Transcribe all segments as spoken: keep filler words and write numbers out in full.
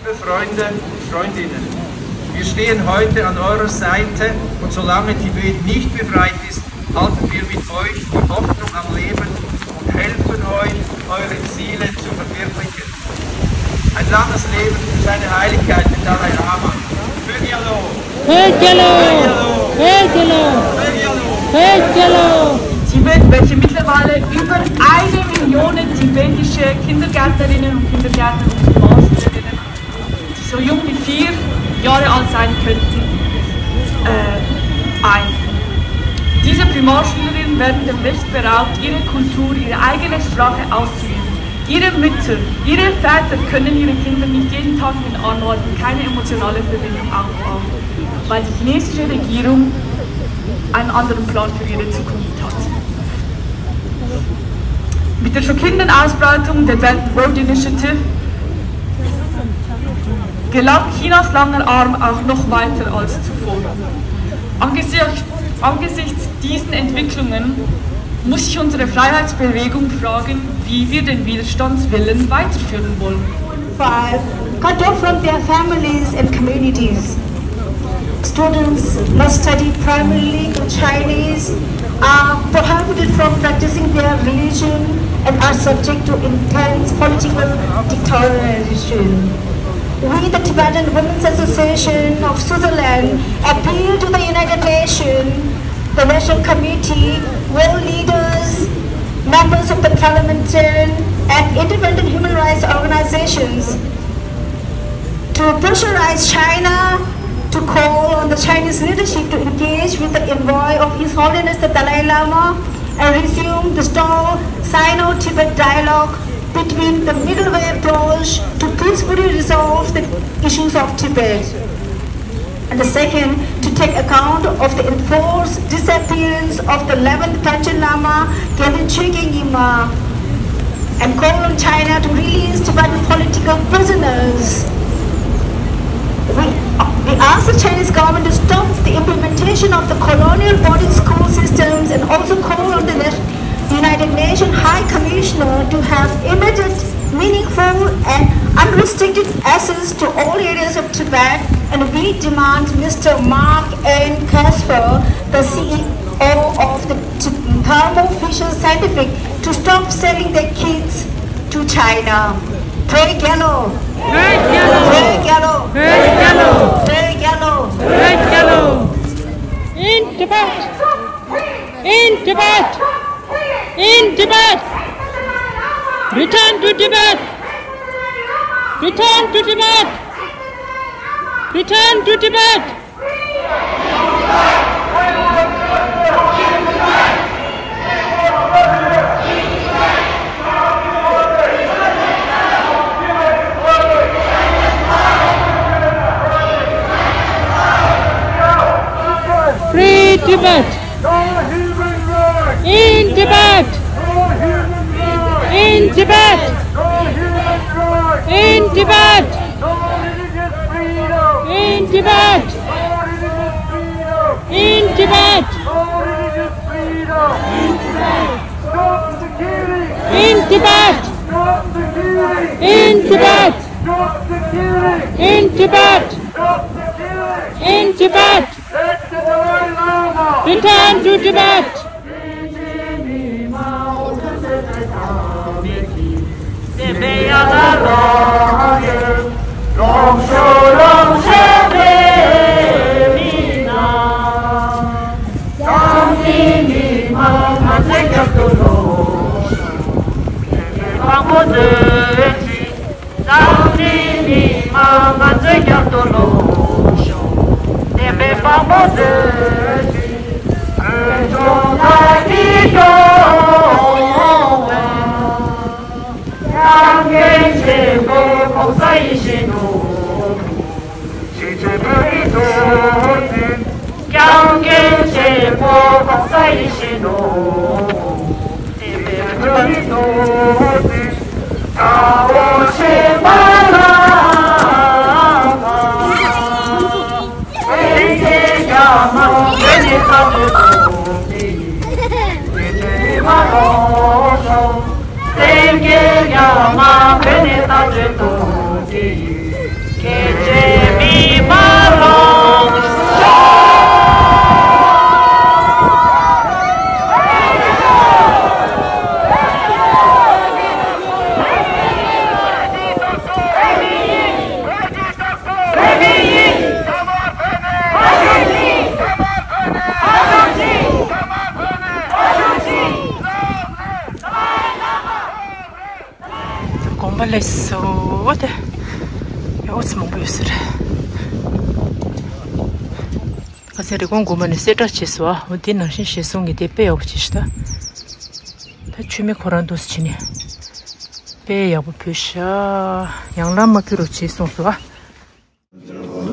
Liebe Freunde und Freundinnen, wir stehen heute an eurer Seite und solange Tibet nicht befreit ist, halten wir mit euch die Hoffnung am Leben und helfen euch, eure Ziele zu verwirklichen. Ein langes Leben für seine Heiligkeit, den Dalai Lama. Für Dialog! Für Dialog! Für Dialog! Für Dialog! Für Dialog! Tibet, welche mittlerweile über eine Million tibetische Kindergärtnerinnen und Kindergärtner und Primarschülerinnen, die so jung wie vier Jahre alt sein könnten, äh, ein. Diese Primarschülerinnen werden dem Recht beraubt, ihre Kultur, ihre eigene Sprache auszuüben. Ihre Mütter, ihre Väter können ihre Kinder nicht jeden Tag in den Arm halten, keine emotionale Verbindung aufbauen, weil die chinesische Regierung einen anderen Plan für ihre Zukunft hat. Mit der schockierenden Ausbreitung der Belt and Road Initiative gelangt Chinas langer Arm auch noch weiter als zuvor. Angesichts, angesichts diesen Entwicklungen muss sich unsere Freiheitsbewegung fragen, wie wir den Widerstandswillen weiterführen wollen. Five, cut off from their families and communities. Students must study primarily in Chinese, are prohibited from practicing their religion, and are subject to intense political dictatorship. We, the Tibetan Women's Association of Switzerland, appeal to the United Nations, the National Committee, world leaders, members of the parliament, and independent human rights organizations to pressurize China to call on the Chinese leadership to engage with the envoy of His Holiness the Dalai Lama and resume the stalled Sino-Tibet dialogue between the middle way approach to peacefully resolve the issues of Tibet. And the second, to take account of the enforced disappearance of the eleventh Panchen Lama, Genpa Choekyi Nyingma, and call on China to release Tibetan political prisoners. We, we ask the Chinese government to stop the implementation of the colonial boarding school systems and also call on the United Nations High Commissioner to have immediate, meaningful, and unrestricted access to all areas of Tibet, and we demand Mister Mark N. Kasper, the C E O of the T-, Thermo Fisher Scientific, to stop selling their kids to China. Free Dialog! Free Dialog! Free Dialog! Free Dialog! Free Dialog! In Tibet! In Tibet! In Tibet! Return to Tibet! Return to Tibet! Return to Tibet! Free Tibet! In Tibet! In Tibet! In Tibet! In Tibet! In Tibet! In Tibet! In Tibet! In Tibet! In Tibet! Return to Tibet! ལགས་སོ། དེ་ཡོད་ཚད་མང་པོ་ཡོད་ས་རེད། ཁ་སང་རི་ཀོན་དགོན་པ་ནས་གསལ་བསྒྲགས་བྱས་སོང་ཨ། འོ་དེ་ནང་བཞིན་བཞེས་སྲུང་གི་དེ་དཔེ་ཡག་པོ་བྱས་ཤག་ད་ད་མཆོད་མེ་ཁོ་རང་འདུག་སེ་བྱས་ནས་དཔེ་ཡག་པོ་ཕུལ་ཤག་ཡང་ལ་མ་ཕུལ་རོགས་བྱས་གསུངས་སོང་ཨ།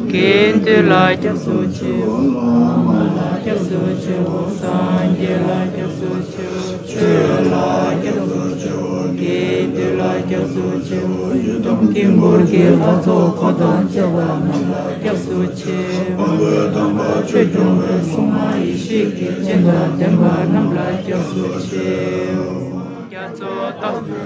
དགེ་འདུན་ལ་སྐྱབས་སུ་མཆིའོ། བླ་མ་ལ་སྐྱབས་སུ་མཆིའོ། སངས་རྒྱས་ལ་སྐྱབས་སུ་མཆིའོ། ཆོས་ལ་སྐྱབས་སུ་མཆིའོ། དགེ་འདུན་ལ་སྐྱབས་སུ་མཆིའོ། ཡི་དམ་དཀྱིལ་འཁོར་གྱི་ལྷ་ཚོགས་འཁོར་དང་བཅས་པ་རྣམས་ལ་སྐྱབས་སུ་མཆི། དཔལ་མགོན་དམ་པ་ཆོས་སྐྱོང་བའི་སྲུང་མ་ཡེ་ཤེས་ཀྱི་སྤྱན་དང་ལྡན་པ་རྣམས་ལ་སྐྱབས་སུ་མཆིའོ། རྒྱ་མཚོ་ལྟ་བུའི་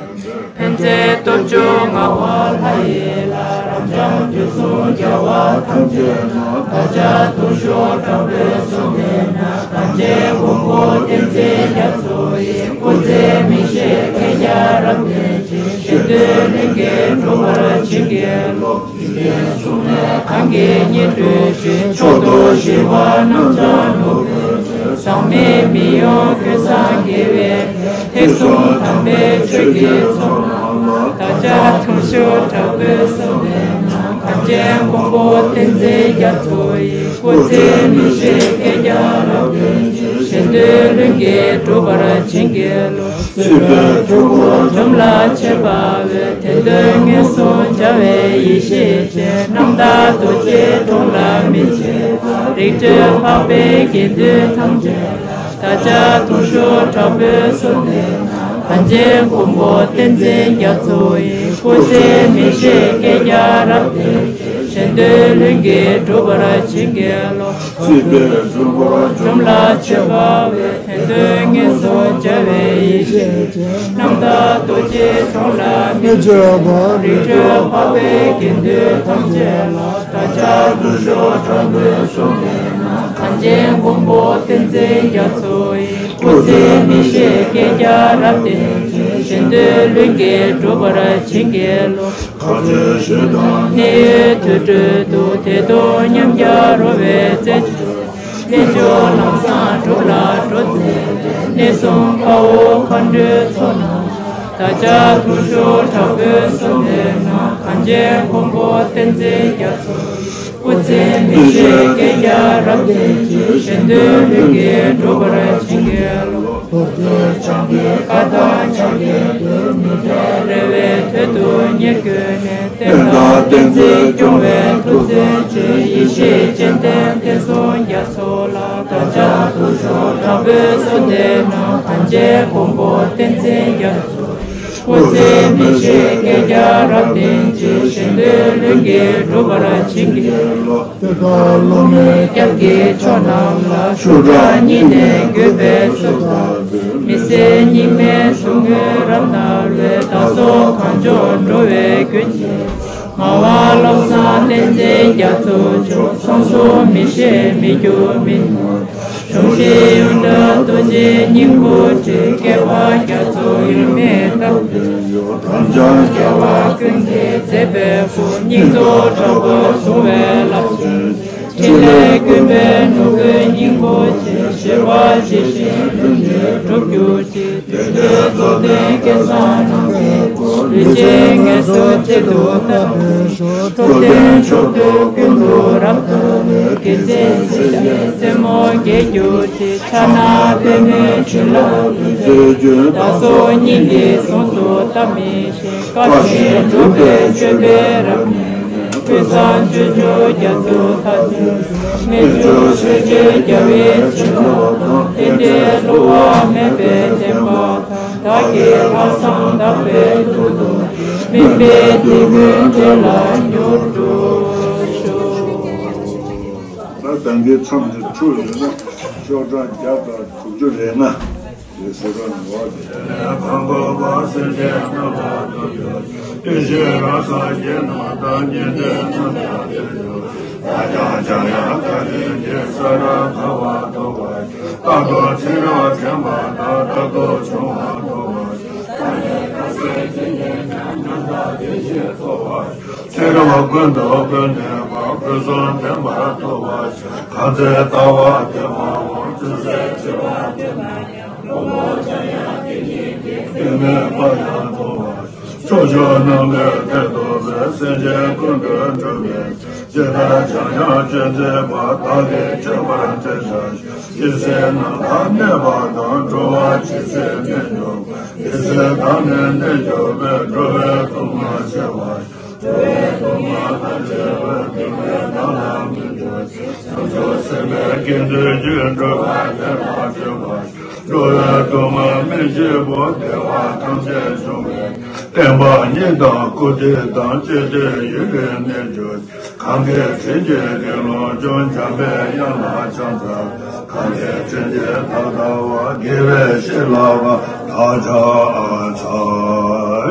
ཕན་མཛད་སྟོབས་བཅུ་མངའ་བ་ལྷ་ཡི་ལྷ། རབ་འབྱམས་དུས་གསུམ་རྒྱལ་བ་ཐམས་ཅད་ནང་། བདག་ཅག་ཐུགས་ཤོར་དྲག་པོའི་གསུང་གིས་ན། གངས་ཅན་མགོན་པོ་བསྟན་འཛིན་རྒྱ་མཚོ་ཡི། སྐུ་ཚེ་མི་ཤིགས་བསྐལ་བརྒྱར་རབ་བརྟན་ཅིང་། གཞན་དོན་ལྷུན་གྱིས་འགྲུབ་པར་བྱིན་གྱིས་རློབས། འཇིག་རྟེན་གསུམ་ལས་གང་གིས་སྙན་སྒྲོན་ཅིང་། ཕྱོགས་དུས་བཞི་པ་རྣམས་ཀྱང་ནོར་བུའི་ཚལ། ཟག་མེད་མི་གཡོ་ཀུན་བཟང་དགེ་བའི་བཤེས། ཐེག་གསུམ་དམ་པའི་ཆོས་ཀྱི་ཚོགས་རྣམས་ལ། བདག་ཅག་ཐུགས་ཤོར་དྲག་པོའི་གསུང་གིས་ན། གངས་ཅན་མགོན་པོ་བསྟན་འཛིན་རྒྱ་མཚོ་ཡི། སྐུ་ཚེ་མི་ཤིགས་བསྐལ་བརྒྱར་རབ་བརྟན་ཅིང་། གཞན་དོན་ལྷུན་གྱིས་འགྲུབ་པར་བྱིན་གྱིས་རློབས། སྲིད་པའི་འཁྲུལ་འཁོར་འཇོམས་ལ་མཆིས་པ་འོད། དེ་དོན་མངོན་སུམ་མཇལ་བའི་ཡེ་ཤེས་ཅན། རྣམ་དག་རྡོ་རྗེའི་གདུང་ལ་མི་ཕྱེད་པར། རིགས་གཅོད་འཕགས་པའི་དགེ་འདུན་ཐམས་ཅད་ལ། བདག་ཅག་ཐུགས་ཤོར་དྲག་པོའི་གསུང་གིས་ན། གངས་ཅན་མགོན་པོ་བསྟན་འཛིན་རྒྱ་མཚོ་ཡི། སྐུ་ཚེ་མི་ཤིགས་བསྐལ་བརྒྱར་རབ་བརྟན་ཅིང་། གཞན་དོན་ལྷུན་གྱིས་འགྲུབ་པར་བྱིན་གྱིས་རློབས། སྲིད་པའི་འཁྲུལ་འཁོར་འཇོམས་ལ་མཆིས་པ་འོད། དེ་དོན་མངོན་སུམ་མཇལ་བའི་ཡེ་ཤེས་ཅན། རྣམ་དག་རྡོ་རྗེའི་གདུང་ལ་མི་ཕྱེད་པར། རིགས་གཅོད་འཕགས་པའི་དགེ་འདུན་ཐམས་ཅད་ལ། བདག་ཅག་ཐུགས་ཤོར་དྲག་པོའི་གསུང་གིས་ན། གངས་ཅན་མགོན་པོ་བསྟན་འཛིན་རྒྱ་མཚོ་ཡི། སྐུ་ཚེ་མི་ཤིགས་བསྐལ་བརྒྱར་རབ་བརྟན་ཅིང་། གཞན་དོན་ལྷུན་གྱིས་འགྲུབ་པར་བྱིན་གྱིས་རློབས། གནས་ཡུལ་དུར་ཁྲོད་དུ། བདེ་སྟོང་ཉམས་རྒྱལ་རོལ་པའི་རྩེ་མཆོག་ནས། རྣལ་འབྱོར་ལམ་བཟང་སྒྲུབ་ལ་འགྲོ་མཛད་པའི། གནས་གསུམ་དཔའ་བོ་མཁའ་འགྲོའི་ཚོགས་རྣམས་ལ། བདག་ཅག་ཐུགས་ཤོར་དྲག་པོའི་གསུང་གིས་ན། གངས་ཅན་མགོན་པོ་བསྟན་འཛིན་རྒྱ་མཚོ་ཡི། སྐུ་ཚེ་མི་ཤིགས་བསྐལ་བརྒྱར་རབ་བརྟན་ཅིང་། གཞན་དོན་ལྷུན་གྱིས་འགྲུབ་པར་བྱིན་གྱིས་རློབས། རྡོ་རྗེ་འཆང་གི་བཀའ་དང་ཕྱག་རྒྱའི་མཐུ། མི་འབྲལ་རེ་བའི་དོན་དུ་ཉེར་བསྐྱོད་ནས། བསྟན་དང་བསྟན་འཛིན་སྐྱོང་བའི་ཐུགས་བརྩེ་ཆེ། ཡེ་ཤེས་སྤྱན་ལྡན་བསྟན་སྲུང་རྒྱ་མཚོ་ལ། བདག་ཅག་ཐུགས་ཤོར་དྲག་པོའི་གསུང་གིས་ན། གངས་ཅན་མགོན་པོ་བསྟན་འཛིན་རྒྱ་མཚོ། སྐུ་ཚེ་མི་ཤིགས་བསྐལ་བརྒྱར་རབ་བརྟན་ཅིང་། གཞན་དོན་ལྷུན་གྱིས་འགྲུབ་པར་བྱིན་གྱིས་རློབས། གཏེར་བདག་སློབ་མའི་སྐྱབས་ཀྱི་མཆོག་རྣམས་ལ། ཤུགས་དྲག་སྙིང་ནས་གུས་པས་གསོལ་བ་འདེབས། མི་ཟད་རྙིང་མའི་གཟུངས་འོད་རབ་གནང་བའི། བདག་སོགས་གངས་ལྗོངས་འགྲོ་བའི་མགོན་ཆེན། ངག་དབང་བློ་བཟང་བསྟན་འཛིན་རྒྱ་མཚོ་མཆོག །བསམ་གཟུགས་མི་ཤེས་མི་འགྱུར་མི་ནུབ། གཞུང་ཤེས་ཡོན་གྲགས་རྡོ་རྗེའི་སྙིང་པོ་ཁྲིད། སྐལ་བ་རྒྱ་མཚོ་ཡུལ་མེད་རྟག་ཏུ་གཡོ། གངས་ལྗོངས་རྒྱལ་བ་ཀུན་གྱི་མཛད་པའི་སྐུ། སྙིང་རྫོགས་དྲག་པོ་གཟུང་བའི་ལྷ་མཚོན། ཕྲིན་ལས་ཀུན་པའི་ནོར་བུའི་སྙིང་པོ་ཆེ། ཞི་བ་ཇི་བཞིན་ལྷུན་གྱིས་འགྲུབ་གྱུར་ཅིག །དེང་འདིར་རྫོགས་ལྡན་སྐལ་བཟང་རྣམས་ཀྱི་སྐུ། ལུས་ཅན་ངལ་གསོ་གཅིག་ཏུ་བཏབ་པའི་ཞོར། འགྲོ་དོན་མཆོག་ཏུ་ཀུན་ཏུ་རབ་བརྟན་པའི། དགེ་མཚན་སྲིད་ཞིའི་རྩེ་མོར་རྒྱས་གྱུར་ཅིག །ཕྱག་ན་པདྨོའི་བྱིན་རླབས་ཀྱི་རྩེ་བརྒྱུད། བདག་སོགས་སྙིང་གི་ཟུངས་སུ་ལྟ་མི་ཤེས། བཀའ་བཞིན་སྒྲུབ་པའི་སྤྱོད་པས་རབ་གནས། ཀུན་བཟང་སྤྱོད་འཇུག་རྒྱ་མཚོ་ལྟ་བུའི། རྣལ་འབྱོར་སྲས་ཀྱི་རྒྱལ་བའི་བྱིན་རླབས་དང་། རྟེན་འབྲེལ་བསླུ་བ་མེད་པའི་བརྟན་པ་དང་། བདག་གི་ལྷག་བསམ་དག་པའི་མཐུ་སྟོབས་ཀྱིས། སྨིན་པའི་དེད་དཔོན་དེ་ལ་མྱུར་འགྲུབ་ཤོག །ད་ད་གིན་མཚམས་དེ་འཁྲུགས་ཡོད་ན་ཤོག་གྲངས་བརྒྱ་དང་དྲུག་ཅུ་རེ་ལྔ། དེ་སེ་ར་ནོར་བ་དེ། གང་དགོས་པ་སེམས་ཅན་རྣམས་ལ་ཐུགས་རྗེ་ཆེ། དེ་བཞིན་རང་སངས་རྒྱས་རྣམས་དང་། ཉན་ཐོས་རྣམས་ཀྱང་དེར་འགྲོ། བདག་ཀྱང་འཇམ་དབྱངས་དགའ་ལྡན་གྱི། ས་ལ་ཐོབ་པ་ཐོབ་པར་ཤོག །རྟག་ཏུ་ཚེ་རབས་དྲན་པ་དང་། རྟག་ཏུ་བྱུང་བ་ཐོབ་པར་ཤོག །ཐ་སྙད་ཐ་སྙད་ཅན་གྱི་ཉམས་དང་། དེ་བཞིན་ཚོར་བར་ཤོག །ཚེ་རབས་ཀུན་ཏུ་ཀུན་གནས་པ། ཀུན་བཟང་བསྟན་པ་ཐོབ་པར་ཤོག །གང་ཚེ་ལྟ་བ་དེ་མ་འོངས། ཅུང་ཟད་འཆི་བ་དེ་མ་ཡལ། ངོ་བོ་འཆར་ཡང་དེ་ཉིད་ཀྱི། གཏིང་མེད་པ་ཡང་ཐོབ་པར་ཤོག་ཕྱོགས་བཅུ་རྣམས་ལས་ཐད་གཏོགས་པའི་སེམས་ཅན་ཀུན་ཏུ་སྒྲུབ་པའི། ཇི་ལྟར་བྱང་ཡང་སྤྱོད་མཛད་པ་དག་གིས་མཆོད་པར་མཛད་བྱ་ཞིང་། ཇི་སྲིད་ནམ་མཁའ་གནས་པ་དང་། འགྲོ་བ་ཇི་སྲིད་གནས་གྱུར་པ། དེ་སྲིད་བདག་ནི་གནས་གྱུར་པའི། འགྲོ་བའི་དོན་མ་བྱས་པ། འགྲོ་བའི་དོན་མ་མ་བྱས་པ། སྡིག་པའི་ནང་ལ་མི་འགྲོ་ཞིང་། བྱང་ཆུབ་སེམས་དཔའི་དགེ་འདུན་གྱི། འགྲོ་བ་བདེ་བར་སྤྱོད་པ། འགྲོ་བའི་དོན་མ་མི་བྱེད་པ། བདེ་བ་ཐམས་ཅད་འབྱུང་བའི། བརྟན་པ་ཉིད་དང་བཀུར་སྟི་དང་། བཅས་ཏེ་ཡུན་རིང་གནས་གྱུར་ཅིག་གང་གི་དྲིན་གྱིས་དགེ་སློང་ཀུན། འཇམ་པའི་དབྱངས་ལ་ཕྱག་འཚལ། གང་གི་དྲིན་གྱིས་བདག་ལྟ་བ། དགེ་བའི་བཤེས་ལ་བདག་ཕྱག་འཚལ།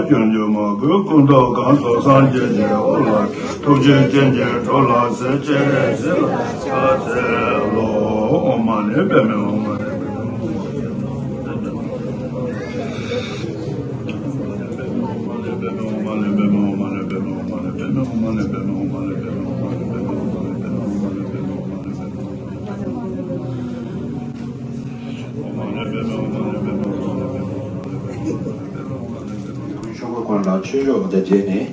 སྐྱབས་འཇུག་མ་གུས་སྐུ་མདོག་གང་སོགས། སངས་རྒྱས་ཀྱི་དབུ་ལ། ཐུགས་རྗེ་ཅན་གྱི་ཁྲོ་ལ་གཟིགས། ཅེས་གཟིགས་ལ་ཕྱག་འཚལ་ལོ། ཨོཾ་མ་ཎི་པདྨེ། ཨོཾ་མ་ཎི་པདྨེ། ཆོས་གོས་ཁོང་ལ་ཆོས་ཕྱོགས་དང་འབྲེལ་ནས་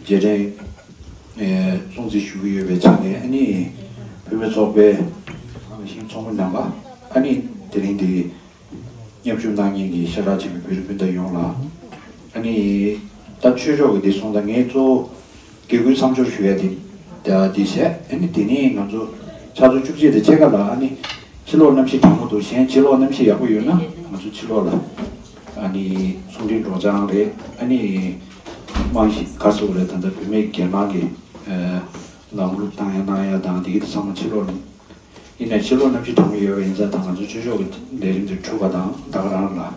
རྗེས་དྲན་ཨེ་སྲུང་བརྩི་ཞུ་གི་ཡོད་པའི་ཆ་ནས། ཨ་ནི་བུད་མེད་ཚོགས་པའི་ནང་བཞིན་ཚོགས་མི་རྣམ་པ། ཨ་ནི་དེ་རིང་འདི་མཉམ་ཞུགས་གནང་མཁན་གྱི་ཤ་ཁྲག་གཅིག་པའི་བོད་རིགས་སྤུན་ཟླ་ཡོངས་ལ། ཨ་ནི་ད་ཆོས་ཕྱོགས་ཀྱི་འདི་སོང་ཙང་ངས་གཙོ་བོ་དགེ་སྐུལ་མཚམས་སྦྱོར་ཞུ་ཡ་འདི་འདི་བྱས། ཨ་ནི་དེ་ནས་ང་ཚོ་ཕྱག་ཚོད་བཅུ་གཅིག་དང་ཕྱེད་ཀ་ལ། ཨ་ནི་ཕྱི་ལོགས་གནམ་གཤིས་གྲང་མོ་འདུག་གཞན་ཕྱི་ལོགས་གནམ་གཤིས་ཡག་པོ་ཡོད་ན་ང་ཚོ་ཕྱི་ལོགས་ལ། ཨ་ནི་གསུང་འཕྲིན་སྒྲོག་སྦྱང་རེད། ཨ་ནི་རྨང་གཞི་ག་རེ་ཟེར་དགོས་རེད། ད་ལྟ་བུད་མེད་སྒེར་མང་གི་ཨ་ལམ་ལུགས་བཏང་ཡ་གནང་ཡ་དང་དེ་གི་དེ་ཚང་མ་ཕྱི་ལོགས་ལ། ཡིན་ནའི་ཕྱི་ལོགས་གནམ་གཤིས་གྲང་མོ་ཡོད་པ་ཡིན་ཙང་། ད་ང་ཚོ་ཆོས་ཕྱོགས་ཀྱི་ལས་རིམ་དེ་གྲུབ་པ་དང་། ད་ག་རང་ལ་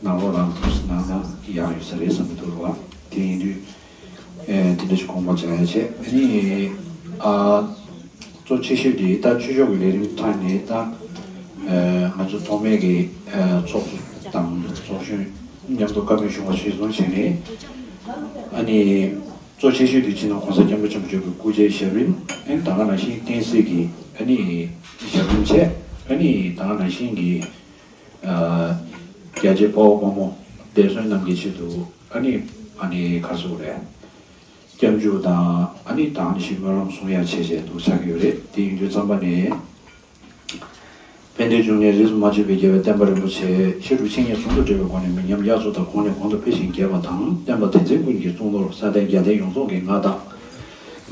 ནང་ལོགས་ལ་ཐུགས་སྣང་གནང་ན་ཡག་ཡོད་ས་རེད་བསམ་གྱི་འདུག་རེད་བ། དེ་ཡིན་དུས་ཨེ་དེ་འདྲ་ཞིག་དགོངས་པ་འཇགས་ཡ་བྱས། ཨ་ནི་ཨ་གཙོ་ཆེ་ཤོས་དེ་ད་ཆོས་ཕྱོགས་ཀྱི་ལས་རིམ་ཐོག་ནས་ད་ཨེ་ང་ཚོ་ཐོགས་མེད་ཀྱི་ཨེ་ཚོགས་གཙོ་དང་ཚོགས་གཞོན་མཉམ་དུ་བཀའ་མོལ་ཞུ་བ་གཞིར་བཟུང་བྱས་ནས། ཨ་ནི་གཙོ་ཆེ་ཤོས་དེ་སྤྱི་ནོར་༸གོང་ས་༸སྐྱབས་མགོན་ཆེན་པོ་མཆོག་གི་སྐུ་ཕྱྭའི་ཞབས་རིམ། ཨ་ནི་ད་ག་ནང་བཞིན་བསྟན་སྲིད་ཀྱི་ཨ་ནི་ཞབས་རིམ་བྱས། ཨ་ནི་ད་ག་ནང་བཞིན་གྱི་ཨ་རྒྱལ་གཅེས་དཔའ་བོ་དཔའ་མོ་འདས་གསོན་རྣམས་ཀྱི་ཆེད་དུ་ཨ་ནི་ཨ་ནི་ག་རེ་ཟེར་དགོས་རེད། སྐྱབས་འཇུག་དང་ཨ་ནི་ད་ག་ནང་བཞིན་སྨོན་ལམ་གསུང་ཡ་བྱས་བྱས་འདུག་ཆགས་ཀྱི་ཡོད་རེད། དེ་ཡིན་དུས་ཙམ་པ་ནས། ཕན་བདེའི་འབྱུང་གནས་རིས་སུ་མ་ཆད་པར་རྒྱས་པའི་བསྟན་པ་རིན་པོ་ཆེ། ཕྱི་དྲོ་ཕྱི་ཉིན་ཟུང་དུ་འབྲེལ་བའི་སྒོ་ནས་མི་ཉམས་དབྱར་མཚོ་ལྟར་གོང་ནས་གོང་དུ་འཕེལ་ཞིང་རྒྱས་པ་དང་། བསྟན་པ་དེ་མཚན་ཀུན་གྱི་གཙུག་ནོར་ས་སྟེང་རྒྱལ་བསྟན་ཡོངས་རྫོགས་ཀྱི་མངའ་ཐང་།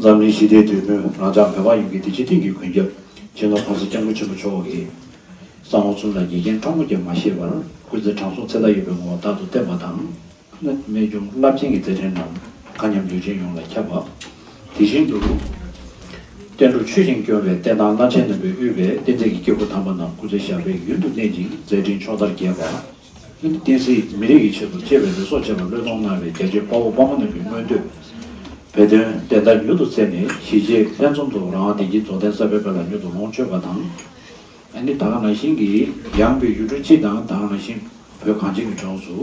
འཛམ་གླིང་ཞི་བདེའི་འདོད་མོས་རང་ཅག་བོད་པ་ཡོངས་ཀྱི་བདེ་སྐྱིད་གཏིང་གི་མགོན་སྐྱབས་སྤྱི་ནོར་༸གོང་ས་༸སྐྱབས་མགོན་ཆེན་པོ་མཆོག་གི་གསང་བ་གསུམ་ལ་འགལ་རྐྱེན་ཕྲ་མོ་ཀྱང་མ་བཞེས་པར། སྐུ་ཚེ་དྲང་སྲོང་ཚེ་མཐའ་ཡས་པའི་ངོ་བོ་རྟག་ཏུ་བརྟན་པ་དང་། རྨད་བྱུང་རླབས་ཆེན་གྱི་མཛད་འཕྲིན་རྣམས་མཁའ་མཉམ་ལུས་ཅན་ཡོངས་ལ་ཁྱབ་པ། དེ་བཞིན་དུ། བསྟན་འགྲོ་ཆོས་བཞིན་སྐྱོང་བའི་བསྟན་དང་བླ་ཆེན་རྣམ་པས་དབུས་པའི་བསྟན་འཛིན་གྱི་སྐྱེ་དགུ་དམ་པ་རྣམས་སྐུ་ཚེ་ཞབས་པད་ཡུན་དུ་གནས་ཤིང་མཛད་འཕྲིན་ཕྱོགས་མཐར་རྒྱས་པ། བསྟན་སྲིད་མི་རིགས་ཀྱི་ཆེད་དུ་གཅེས་པའི་ལུས་སྲོག་བཅད་པར་བློས་གཏོང་གནང་བའི་རྒྱལ་གཅེས་དཔའ་བོ་དཔའ་མོ་རྣམས་ཀྱི་མངོན་འདོད་འབད་བརྩོན་བདེན་མཐའ་མྱུར་དུ་བརྩད་ནས། གཞིས་བྱེས་ལྷན་འཛོམས་སུ་རང་དབང་བདེ་སྐྱིད་རྫོགས་ལྡན་གསར་པའི་དཔལ་ལ་མྱུར་དུ་ལོངས་སྤྱོད་པ་དང་། ཨ་ནི་ད་ག་ནང་བཞིན་གྱི་ཡངས་པའི་ཡུལ་གྲུ་སྤྱི་དང་། ད་ག་ནང་བཞིན་བོད་གངས་ཅན་གྱི་ལྗོངས་སུ་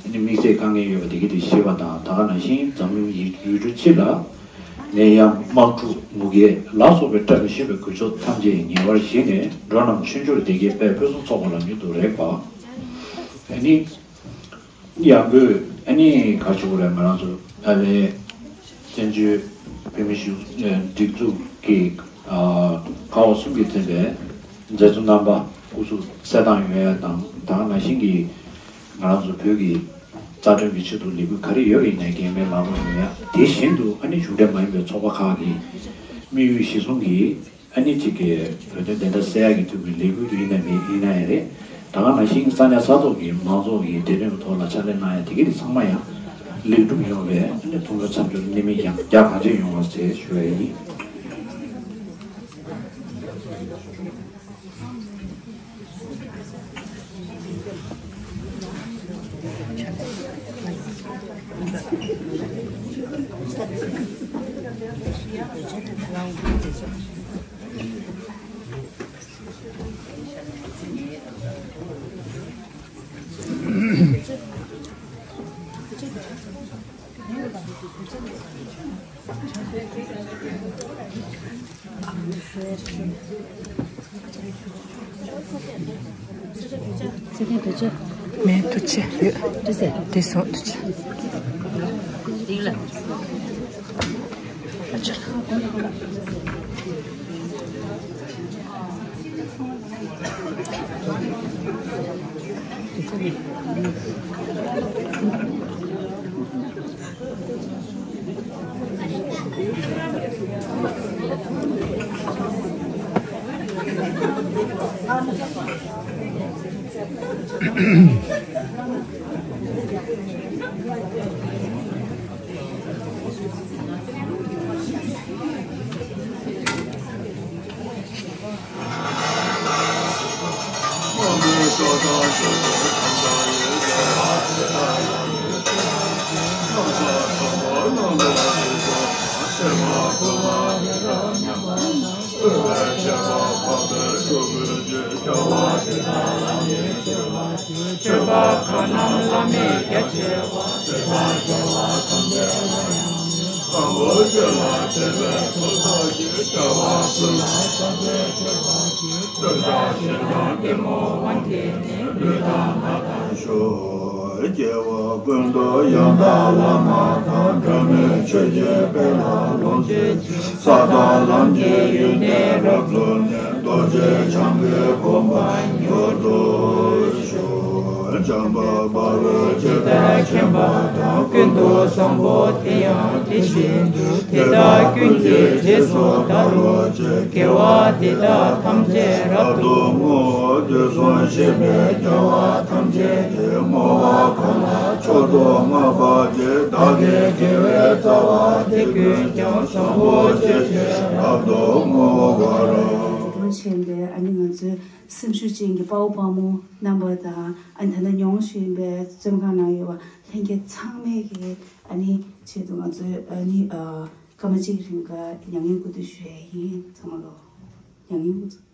ཨ་ནི་དམིགས་བསལ་དཀའ་ངལ་ཡོད་པ་དེ་གའི་དེ་ཞི་བ་དང་། ད་ག་ནང་བཞིན་འཛམ་གླིང་ཡུལ་གྲུ་སྤྱི་ལ་ནད་ཡམས་དམག་འཁྲུག་མུ་གེ་ལ་སོགས་པའི་བཀྲ་མི་ཤིས་པའི་གོད་ཆག་ཐམས་ཅད་ཉེ་བར་ཞི་ནས། འགྲོ་རྣམས་ཕྱིར་འབྱོར་བདེ་སྐྱིད་དཔལ་ཕུན་སུམ་ཚོགས་པ་ལ་མྱུར་དུ་རེག་པ། ཨ་ནི། ཡང་སྒོས་ཨ་ནི་ག་རེ་ཞུ་དགོས་རེད། ང་རང་ཚོ་ཨ་ནི་བཙན་བྱོལ་བོད་མི་གཞུང་སྒྲིག་འཛུགས་ཀྱི་ཁག་འོག་གསུམ་གྱིས་མཚོན་པའི་མཛད་གཙོ་རྣམ་པ་སྐུ་གཟུགས་གསལ་ཐང་ཡོད་ཡ་དང་། ད་ག་ནང་བཞིན་གྱི་ང་རང་ཚོ་བོད་ཀྱི་རྩ་ཁྲིམས་ཀྱི་ཆེད་དུ་ལས་འགུལ་ག་རེ་ཡོད་པ་ཡིན་ནའི་འགན་མེད་ལག་ལོག་ཡོད་ཡ། དེ་བཞིན་དུ་ཨ་ནི་གཞུང་འབྲེལ་མ་ཡིན་པའི་ཚོགས་པ་ཁག་གི་དམིགས་ཡུལ་གཞིར་བཟུང་གིས། ཨ་ནི་གཅིག་གི་བོད་དོན་བདེན་མཐའ་གསལ་ཡག་གི་ཐུགས་ཀྱི་ལས་འགུལ་དུ་ཡིན་ན་མིན་ཡིན་ན་ཡང་རེད། ད་ག་ནང་བཞིན་ས་གནས་ས་ཐོག་གི་མང་ཚོགས་ཀྱི་བདེ་དོན་གྱི་ཐོག་ལ་ཕྱག་ལས་གནང་ཡ་དེ་གི་དེ་ཚང་མ་ཡང་ལེགས་གྲུབ་ཡོང་བའི་ཨ་ནི་ཐུགས་སྨོན་མཚམས་སྦྱོར་གནད་སྨིན་ཡང་རྒྱ་གང་ཆེ་ཡོང་བ་ཞེས་ཞུ་ཡ་ཡིན། ཚེ་བརྟན་དུ་ཆེ། མེད་དུ་ཆེ་ཡོད། དེ་སོང་དུ་ཆེ། སྐྱེ་བ་ཀུན་ཏུ་ཡང་དག་བླ་མ་དང་། འབྲལ་མེད་ཆོས་ཀྱི་དཔལ་ལ་ལོངས་སྤྱོད་ཅིང་། ས་དང་ལམ་གྱི་ཡོན་ཏན་རབ་རྫོགས་ནས། རྡོ་རྗེ་འཆང་གི་གོ་འཕང་མྱུར་དུ་ཤོག། འཇམ་དཔལ་དཔའ་བོས་ཇི་ལྟར་མཁྱེན་པ་དང་། ཀུན་ཏུ་བཟང་པོ་དེ་ཡང་དེ་བཞིན་ཏེ། དེ་དག་ཀུན་གྱི་རྗེས་སུ་བདག་སློབ་ཅིང་། དགེ་བ་འདི་དག་ཐམས་ཅད་རབ་ཏུ་བསྔོ། དུས་གསུམ་གཤེགས་པའི་རྒྱལ་བ་ཐམས་ཅད་ཀྱིས། བསྔོ་བ་ཁོ་ན་མཆོག་ཏུ་བསྔགས་པ་སྟེ། བདག་གི་དགེ་བའི་རྩ་བ་འདི་ཀུན་ཀྱང་། བཟང་པོ་སྤྱོད་ཕྱིར་རབ་ཏུ་བསྔོ་བར། གྲོང་ཆེན་པའི་ཨ་ནི་ང་ཚོའི་སེམས་ཤུགས་ཅན་གྱི་དཔའ་བོ་དཔའ་མོ་རྣམ་པ་དང་། ཨ་ནི་ད་ལྟ་མྱོང་བཞིན་པའི་བཙོན་ཁང་ནང་ཡོད་པ་ལྷན་རྒྱས་ཚང་མས་ཀྱི་ཨ་ནི་ཆེད་དུ་ང་ཚོའི་ཨ་ནི་ཨ་སྐར་མ་གཅིག་རིང་ག་མྱ་ངན་གུས་འདུད་ཞུ་ཡས་ཡིན། ཚང་མ་ལོ་མྱ་ངན་གུས་འདུད།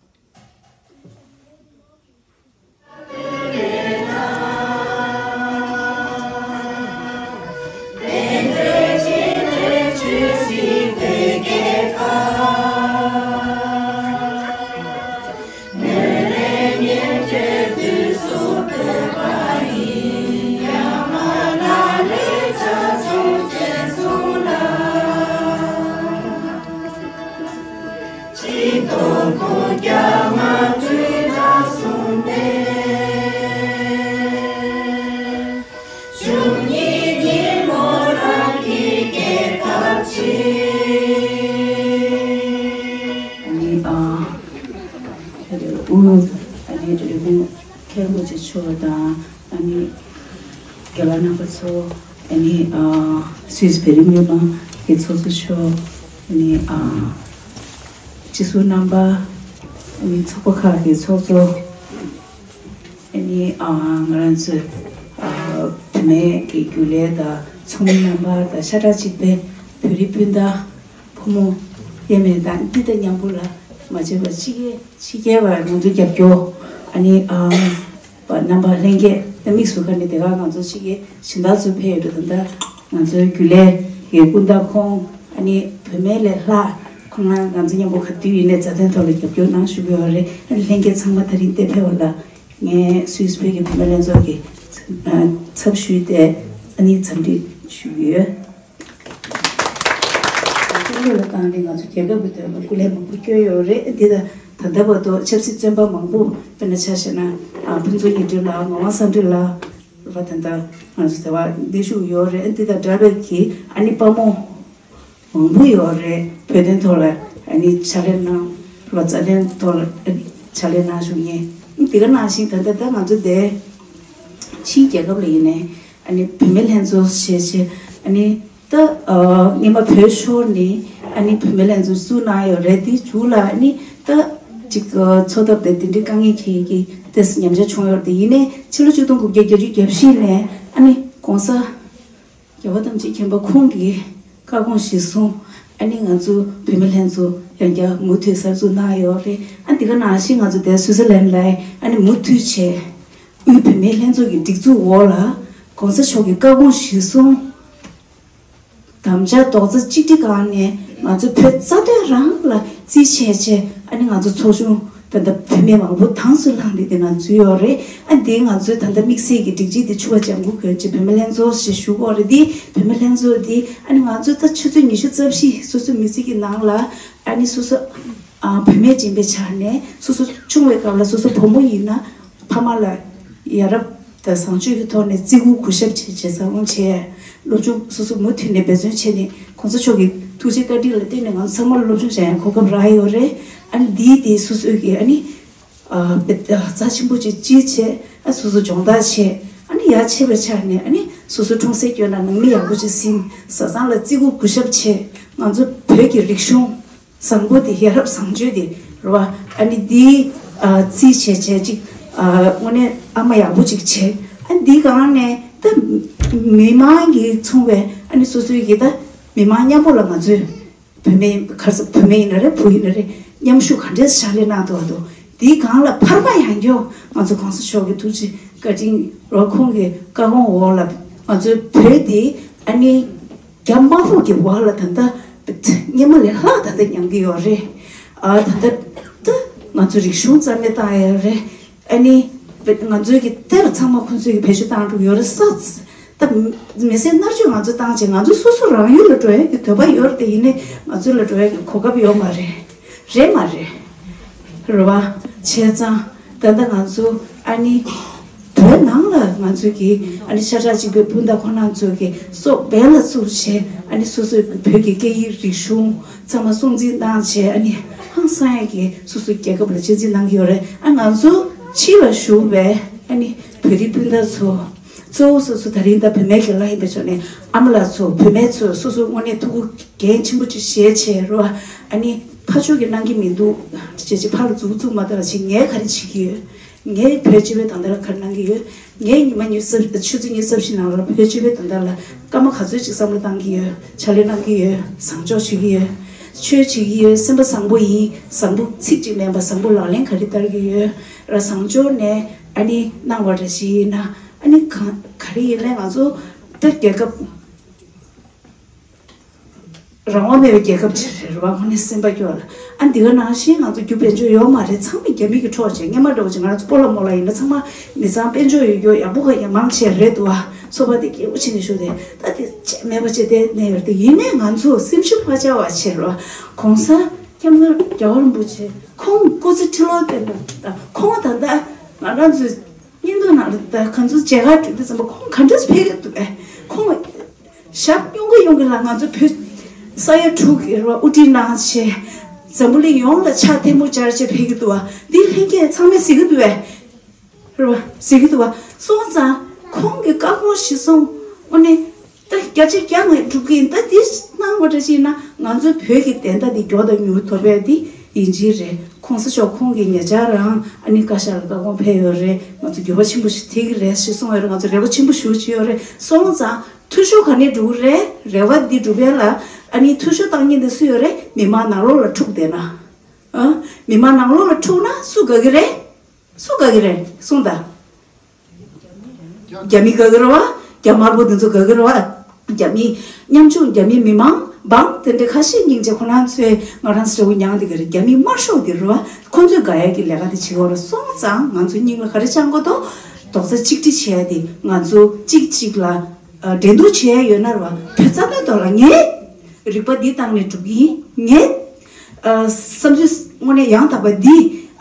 ཆིག་སྟོང་དགུ་བརྒྱ་ལྔ་བཅུ་ལ་སོང་སྟེ། བཅུ་གཉིས་ཉིན་མོ་རང་གི་རྒྱལ་ཁབ་ཆེ། ཨ་ནི་ཨ་ཨ་ནི་དབུ་ཨ་ནི་འབྲས་སྤུངས་མཁན་རིན་པོ་ཆེ་མཆོག་དང་ཨ་ནི་རྒན་ལགས་རྣམ་པ་ཚོ། ཨ་ནི་ཨ་སུད་སི་བོད་རིགས་མི་མང་གི་ཚོགས་གཙོ་མཆོག་ཨ་ནི་ཨ་སྤྱི་ཟུར་རྣམ་པ། ཨ་ནི་ཚོགས་པ་ཁག་གི་ཚོགས་གཙོ། ཨ་ནི་ཨ་ང་རང་ཚོའི་ཨ་བུད་མེད་ཀྱི་རྒྱུན་ལས་དང་ཚོགས་མི་རྣམ་པ་དང་། ཤ་ཁྲག་གཅིག་པའི་བོད་རིགས་སྤུན་ཟླ་ཕོ་མོ་དབྱེར་མེད་དང་། འདི་དང་མཉམ་པོ་ལ་མ་བརྗེད་པར་ཕྱི་རྒྱལ་ཕྱི་རྒྱལ་བ་ང་ཚོ་རྒྱབ་སྐྱོར། ཨ་ནི་ཨ་བ་རྣམ་པ་ལྷན་རྒྱས་དམིགས་སུ་བཀར་ནས། དེ་ག་ང་ཚོ་ཕྱི་རྒྱལ་སྦྱིན་བདག་ཚོ་ཕེབས་ཡོད་འགྲོ། ད་ལྟ་ང་ཚོའི་རྒྱུན་ལས་ཀྱི་སྐུ་ཟླ་ཁོང་། ཨ་ནི་བུད་མེད་ལས་ལྷག་ཁོང་རྣམ་ང་ཚོ་མཉམ་པོ་ག་དུས་ཡིན་ནའི་མཛའ་མཐུན་ཐོག་ལ་རྒྱབ་སྐྱོར་གནང་ཞུ་གི་ཡོད་རེད། ཨ་ནི་ལྷན་རྒྱས་ཚང་མ་ད་རིང་འདིར་ཕེབས་པ་ལ་ངས་སུད་སི་བོད་ཀྱི་བུད་མེད་ལྷན་ཚོགས་ཀྱི་ཚབ་ཞུས་ཏེ་ཨ་ནི་འཚམས་འདྲི་ཞུ་གི་ཡོད། བཙན་བྱོལ་ལ་བཏང་ནས་ང་ཚོ་རྒྱལ་ཁབ་ཀྱི་དོན་ལ་སྐུ་ལས་མང་པོ་བསྐྱོན་ཡོད་རེད། འདི་ལ་ད་ལྟ་བར་དུ་ཆབ་སྲིད་བཙོན་པ་མང་པོ། དཔེར་ན་ཆ་བཞག་ན་ཨ་ཕུན་ཚོགས་ཉི་སྒྲོན་ལགས། ངག་དབང་བསམ་གྲུབ་ལགས། ད་ལྟ་ང་ཚོ་ཟླ་བ་འདི་བཞུགས་ཡོད་རེད། འདི་དང་འདྲ་བའི་གི་ཨ་ནི་དཔའ་མོ་མང་པོ་ཡོད་རེད། བོད་དོན་ཐོག་ལ་ཨ་ནི་ཕྱག་ལས་གནང་། རྩ་དོན་ཐོག་ལ་ཕྱག་ལས་གནང་བཞུགས་མཁན། འདི་ག་ནང་བཞིན་ད་ལྟ་ད་ང་ཚོ་འདི་ཕྱིའི་རྒྱལ་ཁབ་ལ་ཡིན་ནའི་ཨ་ནི་བུད་མེད་ལྷན་ཚོགས་བྱས་བྱས། ཨ་ནི་ད་ཨ་སྔོན་མ་བོད་ཤོར་ནས་ཨ་ནི་བུད་མེད་ལྷན་ཚོགས་བཙུགས་གནང་ཡོད་རེད། དེའི་མཇུག་ལ་ཨ་ནི་ད་ཅིག་ཨ་འཚོ་ཐབས་དང་དེ་འདྲའི་དཀའ་ངལ་འཁྱེལ་གྱི་ཏོག་ཙམ་ཉམས་ཆག་བྱུང་ཡོད་རེད། དེ་ཡིན་ནའི་ཕྱི་ལོ་ཆིག་སྟོང་དགུ་བརྒྱ་བརྒྱད་ཅུ་གྱ་བཞི་ནས་ཨ་ནི་༸གོང་ས་རྒྱལ་བ་ཐམས་ཅད་མཁྱེན་པ་ཁོང་གི་བཀའ་དགོངས་གཞིར་བཟུང་ཨ་ནི་ང་ཚོ་བུད་མེད་ལྷན་ཚོགས་ཡང་བསྐྱར་མུ་མཐུད་གསར་འཛུགས་གནང་ཡོད་རེད། ཨ་འདི་ག་ནང་བཞིན་ང་ཚོ་དེ་སུད་སི་ལན་ལ་ཨ་ནི་མུ་མཐུད་བྱས། དབུས་བུད་མེད་ལྷན་ཚོགས་ཀྱི་སྒྲིག་འཛུགས་འོག་ལ་༸གོང་ས་མཆོག་གི་བཀའ་དགོངས་གཞིར་བཟུང་དམ་བཅའ་རྡོག་རྩ་གཅིག་སྒྲིལ་སྒང་ནས་ང་ཚོ་བོད་རྩ་དོན་རང་ལ་རྩིས་བྱས་བྱས། ཨ་ནི་ང་ཚོ་ཚོགས་ཆུང་ད་ ད་ལྟ་བུད་མེད་མང་པོ་དྭངས་སུ་བླངས་ནས་དེ་ནང་འཛུལ་ཡོད་རེད། ཨ་འདིའི་ང་ཚོའི་ད་ལྟ་དམིགས་བསལ་གྱི་སྒྲིག་གཞི་དེ་ཕྱུ་པ་ལྗང་གུ་གྱོན་ཅིག་བུད་མེད་ལྷན་ཚོགས་ཞེས་ཞུ་གི་ཡོད་རེད། འདི་བུད་མེད་ལྷན་ཚོགས་འདི་ཨ་ནི་ང་ཚོས་ད་ཆུ་ཚོད་ཉི་ཤུ་རྩ་བཞི་སོ་སོའི་མི་ཚེ་གི་ནང་ལ་ཨ་ནི་སོ་སོ་ཨ་བུད་མེད་ཡིན་པའི་ཆ་ནས་སོ་སོ་ཆུང་བའི་སྐབས་ལ་སོ་སོ་བུ་མོ་ཡིན་ན་ཕ་མ་ལ་ཡ་རབས་དང་བཟང་སྤྱོད་ཀྱི་ཐོག་ནས་བརྩི་བཀུར་གུས་ཞབས་བྱེད་བྱེད་ས་ཀུན་བྱས། སློབ་སྦྱོང་སོ་སོ་མུ་མཐུད་ནས་འབད་བརྩོན་བྱས་ནས་གོང་ས་མཆོག་གི་ཐུགས་རྗེ་བཀའ་དྲིན་ལ་བརྟེན་ནས་ང་ཚང་མར་སློབ་སྦྱོང་བྱ་ཡང་གོ་སྐབས་རག་ཡོད་རེད། ཨ་ནི་འདིའི་དེ་སོ་སོའི་གི་ཨ་ནི་ཨ་རྩ་ཆེན་པོ་ཅིག་ཅིག་བྱས། ཨ་སོ་སོ་སྦྱོང་བརྡར་བྱས། ཨ་ནི་ཡར་ཆེ་བའི་ཆ་ནས་ཨ་ནི་སོ་སོ་འཁྲུངས་སའི་སྐྱོན་ལ་ནང་མི་ཡག་པོ་ཅིག་ཟིན། བཟའ་ཚང་ལ་བརྩི་བཀུར་གུས་ཞབས་བྱས། ང་ཚོ་བོད་ཀྱི་རིག་གཞུང་བཟང་པོ་དེ་ཡ་རབས་བཟང་སྤྱོད་དེ་རེད་བ། ཨ་ནི་འདི་ཨ་རྩིས་བྱས་བྱས་ཅིག་ཨ་དངོས་གནས་ཨ་མ་ཡག་པོ་ཅིག་བྱས། ཨ་འདི་སྒང་ནས་ད་མི་མང་གིས་མཚོན་པའི་ཨ་ནི་སོ་སོའི་གི་ད་མི་མང་མཉམ་པོ་ལ་ང་ཚོས་བུད་མེད་ག་རེ་ཟེར། བུད་མེད་ཡིན་ན་རེད། བུ་ཡིན་ན་རེད། མཉམ་ཞུགས་ག་འདྲས་ཕྱག་ལས་གནང་འདུག་བ་འདུག་འདིའི་སྒང་ལ་ཕར་མ་ཡང་བསྐྱར་ང་ཚོ་གོང་ས་མཆོག་གི་ཐུགས་རྗེ་བཀའ་དྲིན་རོགས་ཁོང་གི་བཀའ་དགོངས་འོག་ལ་ང་ཚོའི་བོད་དེ་ཨ་ནི་རྒྱ་དམར་པོ་གི་འོག་ལ་ད་ལྟ་སྔོན་མ་ལས་ལྷག་ད་ལྟ་མྱངས་ཀྱི་ཡོད་རེད། ཨ་ད་ལྟ་ད་ང་ཚོ་རིག་གཞུང་རྩ་མེད་བཏང་ཡོད་རེད། ཨ་ནི་ང་ཚོའི་གི་གཏེར་ཚང་མ་ཁོང་ཚོའི་གི་བེད་སྤྱོད་བཏང་འགྲོ་གི་ཡོད་རེད་ས། ད་མི་སེར་མནར་གཅོད་ང་ཚོ་བཏང་བྱས་ང་ཚོ་སོ་སོ་རང་ཡུལ་ལ་འགྲོ་ཡ་གི་འདོད་པ་ཡོད་རེད་དེ། ཡིན་ནའི་ང་ཚོ་ལ་འགྲོ་ཡ་གི་གོ་སྐབས་ཡོད་མ་རེད། རེད་མ་རེད། རེད་བ། བྱས་ཙང་ད་ལྟ་ང་ཚོ་ཨ་ནི་བོད་ནང་ལ་ང་ཚོ་གི་ཨ་ནི་ཤ་ཁྲག་གཅིག་པའི་སྤུན་ཟླ་ཁོ་རང་ཚོ་གི་སྲོག་འབེན་ལ་བཙུགས་བྱས། ཨ་ནི་སོ་སོའི་བོད་ཀྱི་སྐད་ཡིག་རིག་གཞུང་ཚང་མ་སྲུང་བརྩི་གནང་བྱས། ཨ་ནི་ཧང་སང་ཡ་གི་སོ་སོའི་རྒྱལ་ཁབ་ལ་གཅེས་འཛིན་གནང་གི་ཡོད་རེད། ཨ་ང་ཚོ་ཕྱི་ལ་བཞུགས་པའི་ཨ་ནི་བོད་རིགས་སྤུན་ཟླ་ཚོ་གཙོ་བོ་སོ་སོ་ད་རིང་ད་བུད་མེད་ཀྱི་ལྷ་ཡིན་པའི་ཕྱོགས་ནས་ཨ་མ་ལགས་ཚོ་བུད་མེད་ཚོ་སོ་སོ་དངོས་གནས་ཐུགས་ཁུར་འགན་ཆེན་པོ་ཅིག་བཞེས་བྱས་རོ། ཨ་ནི་ཕར་ཕྱོགས་ཀྱི་གནང་གི་མི་འདུག་ཅེས་ཅེས་ཕར་ལ་མཛུབ་བཙུགས་མ་བཏང་བ་ཅིག་ངས་ག་རེ་བྱེད་ཀྱི་ཡོད། ངས་བོད་སྤྱི་པའི་དོན་དག་ལ་ག་རེ་གནང་གི་ཡོད། ངས་ཉི་མ་ཉི་ཤུ་རྩ་ཆུ་ཚོད་ཉི་ཤུ་རྩ་བཞི་ནང་ལ་བོད་སྤྱི་པའི་དོན་དག་ལ་སྐར་མ་ག་ཚོད་ཅིག་བསམ་བློ་བཏང་གི་ཡོད། ཕྱག་ལས་གནང་གི་ཡོད། བཟང་ཕྱོགས་བྱེད་ཀྱི་ཡོད། ཆོས་བྱེད་ཀྱི་ཡོད། སེམས་པ་བཟང་པོ་ཡིན། བཟང་པོ་ཚིག་གཅིག་མིན་པ་བཟང་པོ་ལག་ལེན་ག་རེ་བསྟར་གྱི་ཡོད། ར་བཟང་ཕྱོགས་ནས་ཨ་ནི་གནང་བ་འདྲ་ཞིག་ཡིན་ན་ཨ་ནི་གང་ག་རེ་ཡིན་ནའི་ང་ཚོ་ད་རྒྱལ་ཁབ་རང་དབང་མེད་པའི་རྒྱལ་ཁབ་ཅིག་རེད་ར་བ། དངོས་གནས་སེམས་པ་སྐྱོ་ལ། ཨ་འདི་ག་ནང་བཞིན་ང་ཚོ་རྒྱུ་དཔལ་འབྱོར་ཡོད་མ་རེད། ཚང་མ་རྒྱ་མི་གིས་འཕྲོག་བྱས། སྔོན་མ་འདྲ་བོ་ཅིག་ང་རང་ཚོ་སྤོ་ལགས་རྨོ་ལགས་ཡིན་ན་ཚང་མ་མི་ཚང་དཔལ་འབྱོར་ཡོད་རྒྱུ་ཡག་པོ་ག་ཡ་མང་ཆེ་རེད་འདུག་བ། ཚོ་པ་དེ་སྐྱིད་པོ་བྱས་ནས་བཞུགས་ཏེ་ད་དེ་ཅི་མེད་པ་བྱས་ཏེ་གནས་ཡོད་རེད་དེ། ཡིན་ནའི་ང་ཚོ་སེམས་ཤུགས་མ་ཆག་པ་བྱེད་རོགས། གོང་ས་སྐྱབས་མགོན་རྒྱལ་བ་རིན་པོ་ཆེ་ཁོང་སྐུ་ཚེ་ཁྲི་ལོར་བརྟན་པ་དང་། ཁོང་ད་ལྟ་ང་རང་ཚོའི་བརྙན་ཐུང་ནང་ལ་ད་ང་ཚོ་མཇལ་ཁ་གྲོལ་དུས་ཙམ་པ་ཁོང་ག་འདྲས་ཕེབས་ཀྱི་འདུག་པས། ཁོང་ཞབས་གཡོན་གི་གཡོན་གི་ལ་ང་ཚོ་བོད་ས་ཡ་དྲུག་གི་ར་དབུ་ཁྲིད་གནང་བྱས། འཛམ་བུ་གླིང་ཡོངས་ལ་ཕྱག་ཐལ་མོ་སྦྱར་བྱས་ཕེབས་ཀྱི་འདུག་བ། འདི་ལྷན་རྒྱས་ཚང་མས་གཟིགས་ཀྱི་འདུག་པས། རེད་བ། གཟིགས་ཀྱི་འདུག་བ། སོང་ཙང་ཁོང་གི་བཀའ་དགོངས་གཞིར་བཟུང་དངོས་གནས་ད་བརྒྱ་ཆ་བརྒྱ་ངས་སྒྲུབ་ཀྱི་ཡིན། ད་འདི་གནང་བ་འདྲ་ཞིག་ཡིན་ན་ང་ཚོའི་བོད་ཀྱི་བདེན་མཐའ་འདི་མགྱོགས་དང་མྱུར་ཐོབ་པའི་འདི་ཡིན་གྱི་རེད། གོང་ས་མཆོག་ཁོང་གིས་ཉེ་ཆར་རང་ཨ་ནི་བཀའ་ཤག་ལ་བཀའ་དགོངས་ཕེབས་ཡོད་རེད། ང་ཚོ་འགྱུར་བ་ཆེན་པོ་ཞིག་ཐེབས་ཀྱི་རེད་ཞེས་གསུངས་ཡོད་རེད། ང་ཚོ་རེ་བ་ཆེན་པོ་ཞིག་བྱས་ཡོད་རེད། སོང་ཙང་འཐུས་ཤོར་ག་ནས་འགྲོ་གི་རེད། རེ་བ་འདི་འགྲུབ་ཡ་ལ་ཨ་ནི་འཐུས་ཤོར་བཏང་མཁན་འདི་སུ་ཡོད་རེད། མི་མང་ནང་ལོགས་ལ་འཁྲུག་བསྡད་ན། ཨ། མི་མང་ནང་ལོགས་ལ་འཁྲུག་ན་སུ་དགའ་གི་རེད། སུ་དགའ་གི་རེད་གསུངས་དང་། རྒྱ་མི་དགའ་གི་རེད་བ། རྒྱ་དམར་པོ་འདི་ཚོ་དགའ་གི་རེད་བ། རྒྱ་མི་ཉམ་ཆུང་རྒྱ་མི་མི་མང་འབངས་དེ་འདྲ་ཁ་ཤས་སྙིང་རྗེ་ཁོ་རང་ཚོས་ང་རང་ཚོ་འདྲ་བོ་མྱངས་བསྡད་གི་རེད། རྒྱ་མི་དམར་ཤོག་འདི་རེད་བ། ཁོ་ཚོས་དགའ་ཡ་གི་ལས་ཀ་འདི་བྱེད་ཀྱི་ཡོད་རེད། སོང་ཙང་ང་ཚོ་སྙིང་ལ་ག་རེ་བཅངས་དགོས་འདུག་རྡོག་རྩ་གཅིག་སྒྲིལ་བྱས་ཏེ་ང་ཚོ་གཅིག་གཅིག་ལ་འགྲན་བསྡུར་བྱེད་ཡ་ཡོད་ན་རེད་བ། བོད་རྩ་དོན་ཐོག་ལ་ངས་རིག་པ་འདི་བཏང་ནས་སྒྲུབ་ཀྱི་ཡིན། ངས་ཨ་བསམ་ཚུལ་དངོས་གནས་ཡང་དག་པ་འདི་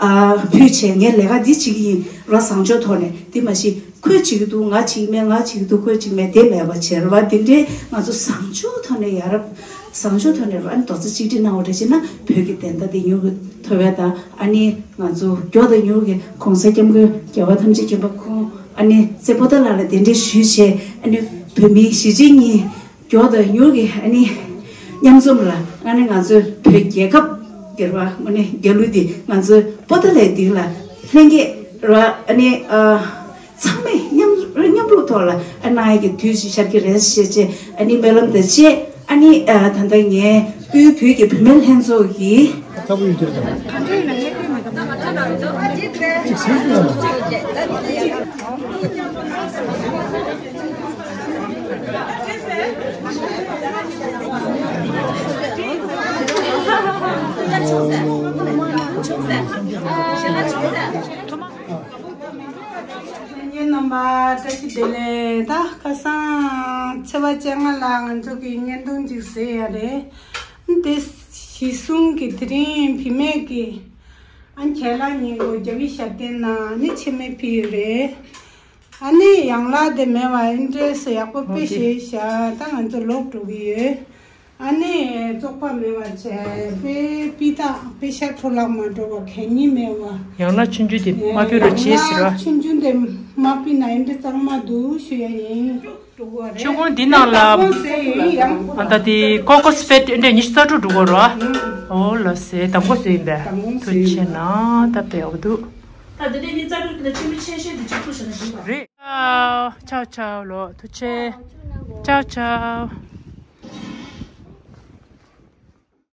ཨ་ཕུལ་བྱས་ངས་ལས་ཀ་འདི་བྱེད་ཀྱི་ཡིན་ར། བཟང་ཕྱོགས་ཐོག་ནས། འདི་མ་གཞི་ཁོས་བྱེད་ཀྱི་འདུག་ང་བྱེད་ཀྱི་མེད། ང་བྱེད་ཀྱི་འདུག་ཁོས་བྱེད་ཀྱི་མེད། དེ་མེད་པ་བྱས་ར་བ། འདི་འདྲའི་ང་ཚོ་བཟང་ཕྱོགས་ཐོག་ནས་ཡ་རབས། བཟང་ཕྱོགས་ཐོག་ནས་ར་ཨ་ནི་རྡོག་རྩ་གཅིག་སྒྲིལ་གནང་བ་རེ་བྱས་ན་བོད་ཀྱི་བདེན་མཐའ་འདི་མྱུར་དུ་ཐོབ་ཡ་དང་། ཨ་ནི་ང་ཚོ་མགྱོགས་དང་མྱུར་གྱི་གོང་ས་སྐྱབས་མགོན་རྒྱལ་བ་ཐམས་ཅད་མཁྱེན་པ་ཁོང་ཨ་ནི་སྐྱབས་པོ་ཏཱ་ལ་ལ་གདན་འདྲེན་ཞུས་བྱས། ཨ་ནི་བོད་མིའི་གཞིས་བྱེས་གཉིས་མགྱོགས་དང་མྱུར་གྱི་ཨ་ནི་མཉམ་འཛོམས་ལ་ཨ་ནི་ང་ཚོའི་བོད་རྒྱལ་ཁབ་ཀྱི་ར་ཨ་ནི་རྒྱལ་གླུ་འདི་ང་ཚོའི་པོ་ཏཱ་ལའི་འདི་ལ་ལྷན་རྒྱས་ར་ཨ་ནི་ཨ་ཚང་མས་མཉམ་མཉམ་རུབ་ཐོག་ལ་ཨ་གནང་ཡ་གི་དུས་ཤིག་ཤར་གྱི་རེད་ཞེས་བྱས་ཨ་ནི་སྨོན་ལམ་དང་བཅས། ཨ་ནི་ཨ་ད་ལྟ་ངའི་དབུས་བོད་ཀྱི་བུད་མེད་ལྷན་ཚོགས་ཀྱི། ཚ་པོ་ཡོད་ཀྱི་རེད་དམ། གཅིག་ཟེར་ཟེར་ན། ཆུང་ས། ཞལ་ལག་ཆུང་ས། ཉེ་རྣམ་པ་བཀྲ་ཤིས་བདེ་ལེགས། ད་ཁ་སང་ཚེས་པ་བཅོ་ལྔ་ལ་ང་ཚོ་གི་བརྙན་ཐུང་ཅིག་བཟོས་ཡ་རེད། དེ་གཞི་བཟུང་གི་དེ་རིང་བུད་མེད་ཀྱི་ཨ་ཁྱེད་ལ་ཉིན་གུང་རྒྱ་བི་ཞབས་བརྟན་ནང་ནི་ཆེད་མེད་ཕུལ་ཡོད་རེད། ཨ་ནི་ཡང་ལག་དེ་མེད་པ་ཨིན་ཏྲེ་སི་ཡག་པོ་དཔེ་ཞེ་ཤ་ད་ང་ཚོ་ལོག་འགྲོ་གི་ཡོད། ཨ་ནི་བཙོག་པ་མེད་པ་བྱས་དཔེ་སྤུས་དག་དཔེ་ཤ་འཕྲོ་བརླག་མ་འགྲོ་བ་གད་སྙིགས་མེད་པ། ཡང་ལག་ཆུང་ཆུང་དེ་མ་ཕུལ་རོགས་བྱེད་ཟེར་བ། ཆུང་ཆུང་དེ་མ་ཕུལ་ན་ཨིན་ཏྲེ་གཙང་མ་འདུག་ཞུ་ཡ་ཡིན། ཆུ་ཁུང་འདི་ནང་ལ་ཨ་ད་དེ་ཀོ་ཀོ་སི་ཕེད་ཨིན་ཏྲེ་ཉི་ཤུ་རྩ་དྲུག་འགྲོ་གི་རེད་བ། ཨོ་ལགས་སེ། དང་པོ་བཟོས་ཡིན་པས། ཐུགས་རྗེ་ཆེ་གནང་། ད་དཔེ་ཡག་པོ་འདུག་ད་འདི་ནས་ཉི་ཤུ་རྩ་དྲུག་དེ་ལ་ཆུ་མིག་ཆེ་ཤོས་དེ་གཅིག་པུ་ཞིག་ན་འགྲིག་པ་རེད། ཨ། ཆའོ་ཆའོ་ལོ། ཐུགས་རྗེ་ཆེ། ཆའོ་ཆའོ།